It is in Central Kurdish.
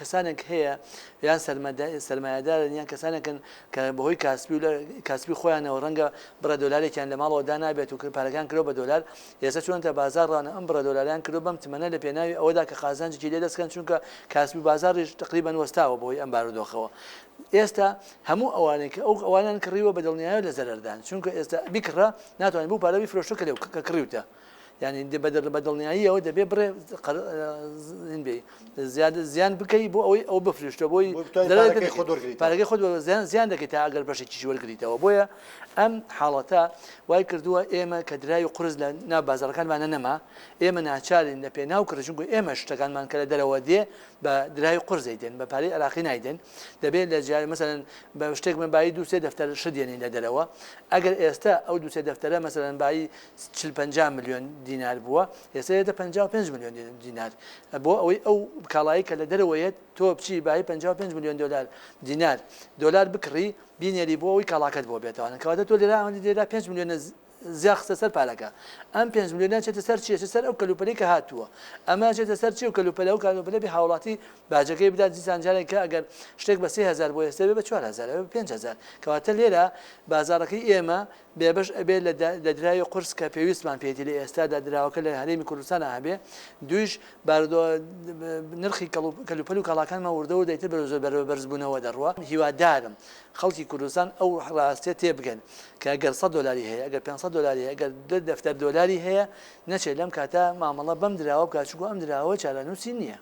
کەسانێک هەیە یان سەرمایەدارن یان کەسانێکن کە بەهۆی کاسبی و لە کاسبی خۆیانەوە ڕەنگە بڕە دۆلارێکیان لە ماڵەوە دانابێت و پارەکان کردوە بە دۆلار، ئێستا چوونەتە بازاڕانە ئەم بڕە دۆلاریان کردوە بەم تمەنە لە پێناوی ئەوەدا کە قازانجێکی لێ دەست کەن، چونکە کاسبی و بازاڕیش تەقریبەن وەستاوە بەهۆی ئەم بارودۆخەوە. ئێستا هەموو ئەوانەی کە ئەو ئەوانیان کڕیوە بە دڵنیایەوە لە زەرەردان، چونکە ئێستا بیکڕە ناتوانانی بەو پارە بیفرۆشتەوە کە لێو کە کڕیوتە. یانی بە دڵنیاییەوە دەبێ بڕێ هین بێ زیاد زیان بکەی بۆ ئەوەی ئەو بفرشتە بۆی پارەکەی خۆت زیان زیان دەکەیت تا ئەگەر بەشێکیش وەرگریتەوە. بۆیە ئەم حاڵەتە وای کردووە ئێمە کە دراوی قورس لە ناو بازاڕەکانمانە نەما، ئێمە ناچارین لە پێناو کڕی، چونکە ئێمە شتەکانمان کە لە دەرەوە دێ بە دراوی قورس دەیدەن، بە پارەی عێراقی نایدەن. دەبێت لە جیای مەسەلەن بە شتێک من بایی دوو سێ دەفتەر شت دێنین لە دەرەوە، ئەگەر ئێستا ئەو دوو سێ دەفتەرە مەسەلەن بایی 40 50 ملیۆن دینار بووە، ئێستا دێتە 55 ملیۆن دینار. بۆ ئەوەی ئەو کاڵایەی کە لە دەرەوە یەت تۆ بچی بایی 55 ملیۆن دۆلار دینار دۆلار بکڕی بینێری بۆ ئەوەی کاڵاکەت بۆ بێتەوە. کەواتە تۆ لێرە ئەوەندە لێرە 5 ملیۆنە زیاد خستە سەر پارەکە. ئەم 5 ملیۆنە چێتە سەر چی؟ ئەچێتە سەر ئەو کەلوپەلەی کە هاتووە. ئەمە ئەچێتە سەر چی؟ ئەو کەلوپەلە، ئەو کەلوپەلە بێ هاوڵاتی باجەکەی بدات. دیسان جارێک کە ئەگەر شتێک بە 3000 بۆ ئێستا بێ بە 4000 ئەبێ بە 5000. کەواتە لێرە بازاڕەکەی ئێمە بێبەش ئەبێ لە دراوی قورس کە پێویستمان پێیەتی لە ئێستادا دراوەکە لە هەرێمی کوردستانا هەبێ. دوویش بارودۆ نرخی کەلوپەل و کاڵاکانمان وردە وردە ئیتر بەرەو زۆر بەرەو بەرزبوونەوە دەڕوا. هیوادارم خەڵکی کوردستان ئەو ڕاستیە تێبگەن کە گەر 100 دۆلاری هەیە، ئەگەر 500 دۆلاری هەیە، ئەگەر دە دەفتەر دۆلاری هەیە، نەچێت لەم کاتە مامەڵە بەم دراوە بکات، چونکو ئەم دراوە چارەنووسی نییە.